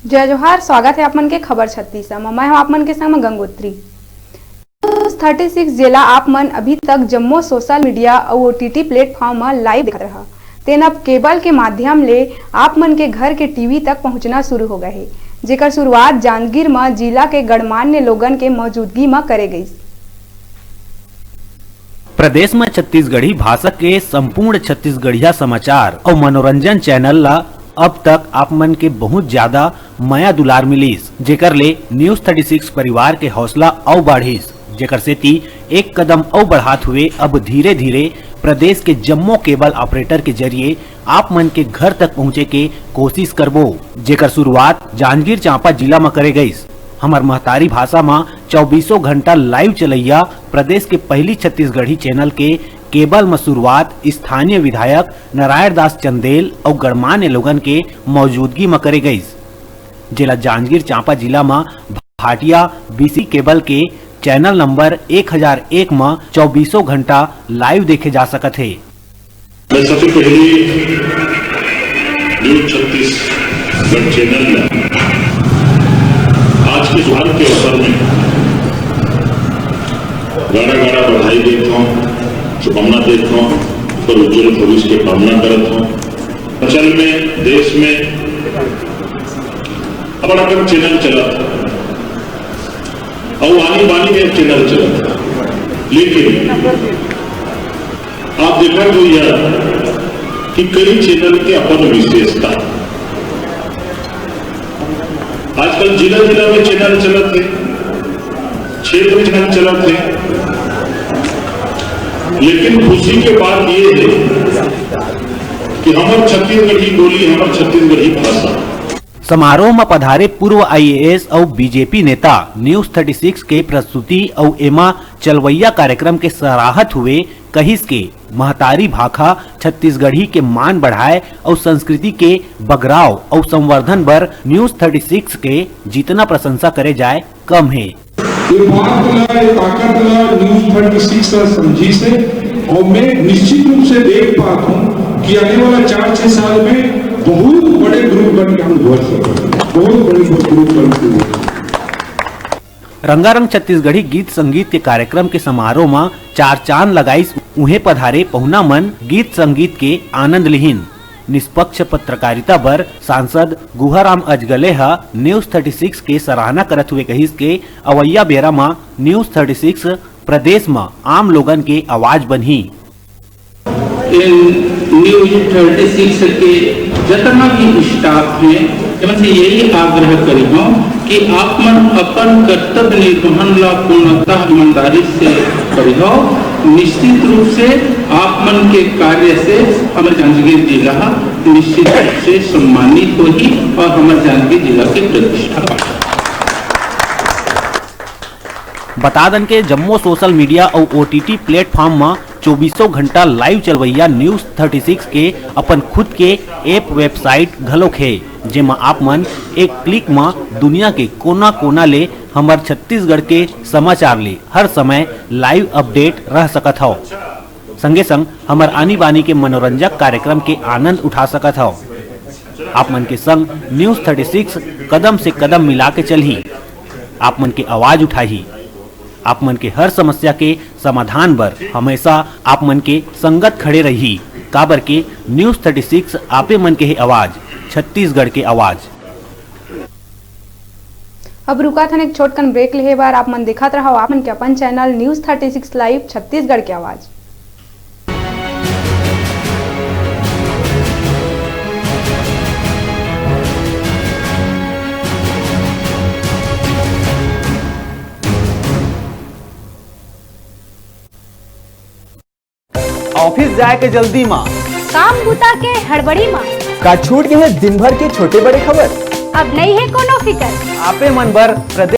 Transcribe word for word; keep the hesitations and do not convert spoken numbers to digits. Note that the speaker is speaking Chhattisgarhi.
जय जोहार, स्वागत हे आप मन के खबर छत्तीस म। मैं हूं आप मन के संग म गंगोत्री। News thirty six जेला आप मन अभी तक जम्मो social media अउ O T T platform म live देखत रहा, तेन अब cable के माध्यम ले आप मन के घर के T V तक पहुंचना शुरू हो गए हे, जेकर शुरुआत जांजगीर म जिला के गणमान्य लोगन के मौजूदगी म करे गईस। प्रदेश म छत्तीसगढ़ी भाषा के संपूर्ण छत्तीसगढ़िया समाचार अउ मनोरंजन channel ला अब तक आप मन के बहुत ज्यादा मया दुलार मिलिस, जेकर ले News thirty six परिवार के हौसला अउ बाढ़िस, जेकर सेती एक कदम अउ बढ़ात हुए अब धीरे-धीरे प्रदेश के जम्मो cable operator के जरिए आप मन के घर तक पहुंचे के कोशिश करबो, जेकर शुरुआत जांजगीर चांपा जिला म करे गईस। हमर महतारी भाषा म चौबीसों घंटा live चलैया प्रदेश के पहली छत्तीसगढ़ी channel के cable म शुरुआत स्थानीय विधायक नारायण दास चंदेल अउ गणमान्य लोगन के मौजूदगी म करे गईस, जेला जांजगीर चांपा जिला म भाटिया B C cable के channel number एक हजार एक म चौबीसों घंटा live देखे जा सकत हे। मैं सबसे पहले News छत्तीसगढ़ channel में आज के शुभारंभ के अवसर में गाड़ा गाड़ा बधाई देत हूँ, शुभकामना देत हूँ, ओकर उज्जवल भविष्य के कामना करत हूँ। असल में देश में अब अकन channel चलत हे, अउ आनी बानी में channel चलत हे, लेकिन आप देखत होइहा कि कई channel के अपन विशेषता। आजकल जिला जिला में channel चलत हे, क्षेत्र में channel चलत हे, लेकिन खुशी के बात ये हे कि हमर छत्तीसगढ़ी बोली, हमर छत्तीसगढ़ी भाषा। समारोह म पधारे पूर्व I A S अउ B J P नेता News thirty six के प्रस्तुति अउ एमा चलवइया कार्यक्रम के सराहत हुए कहिस के महतारी भाखा छत्तीसगढ़ी के मान बढ़ाए अउ संस्कृति के बगराव अउ संवर्धन बर News thirty six के जितना प्रशंसा करे जाए कम हे। ये बात ला, ये ताकत ला News thirty six ला समझिस हे, अउ मैं निश्चित रूप से देख पात हूँ कि आने वाला चार छह साल में बहुत बड़े group बन के हम उभर सकत हन, बहुत बड़े group बन के उभर सकत हन। रंगारंग छत्तीसगढ़ी गीत संगीत के कार्यक्रम के समारोह म चार चांद लगाइस उहें पधारे पहुना मन गीत संगीत के आनंद लिहिन। निष्पक्ष पत्रकारिता बर सांसद गुहाराम अजगले ह News thirty six के सराहना करत हुए कहिस के अवइया बेरा म News thirty six प्रदेश म आम लोगन के आवाज बनही। इन News thirty six के जतना भी staff हे, एमन से यही आग्रह करिहौं कि आप मन अपन कर्तव्य निर्वहन ला पूर्णतः ईमानदारी से करिहौ। निश्चित रूप से आप मन के कार्य से हमर जांजगीर जिला निश्चित रूप से सम्मानित होही और हमर जांजगीर जिला के प्रतिष्ठा बढ़ही। बता दन के जम्मो social media अउ O T T platform म चौबीसों घंटा live चलवइया News thirty six के अपन खुद के app website घलोक हे, जेमा आप मन एक click म दुनिया के कोना-कोना ले हमर छत्तीसगढ़ के समाचार ले हर समय live update रह सकत हव। संगे संग हमर आनी बानी के मनोरंजक कार्यक्रम के आनंद उठा सकत हव। आप मन के संग News thirty six कदम से कदम मिला के चलही, आप मन के आवाज उठाही, आप मन के हर समस्या के समाधान बर हमेशा आप मन के संगत खड़े रही, काबर के News thirty six आपे मन के हे आवाज, छत्तीसगढ़ के आवाज। अब रुकत हन एक छोटकन break लेहे बर। आप मन देखत रहव आप मन के अपन channel News thirty six Live Chhattisgarh के आवाज। Office जाए के जल्दी मा, काम बुता के हड़बड़ी मा, का छूट गे हे दिन भर के छोटे बड़े खबर? अब नइ हे कोनो फिकर। आपे मन बर प्रदेश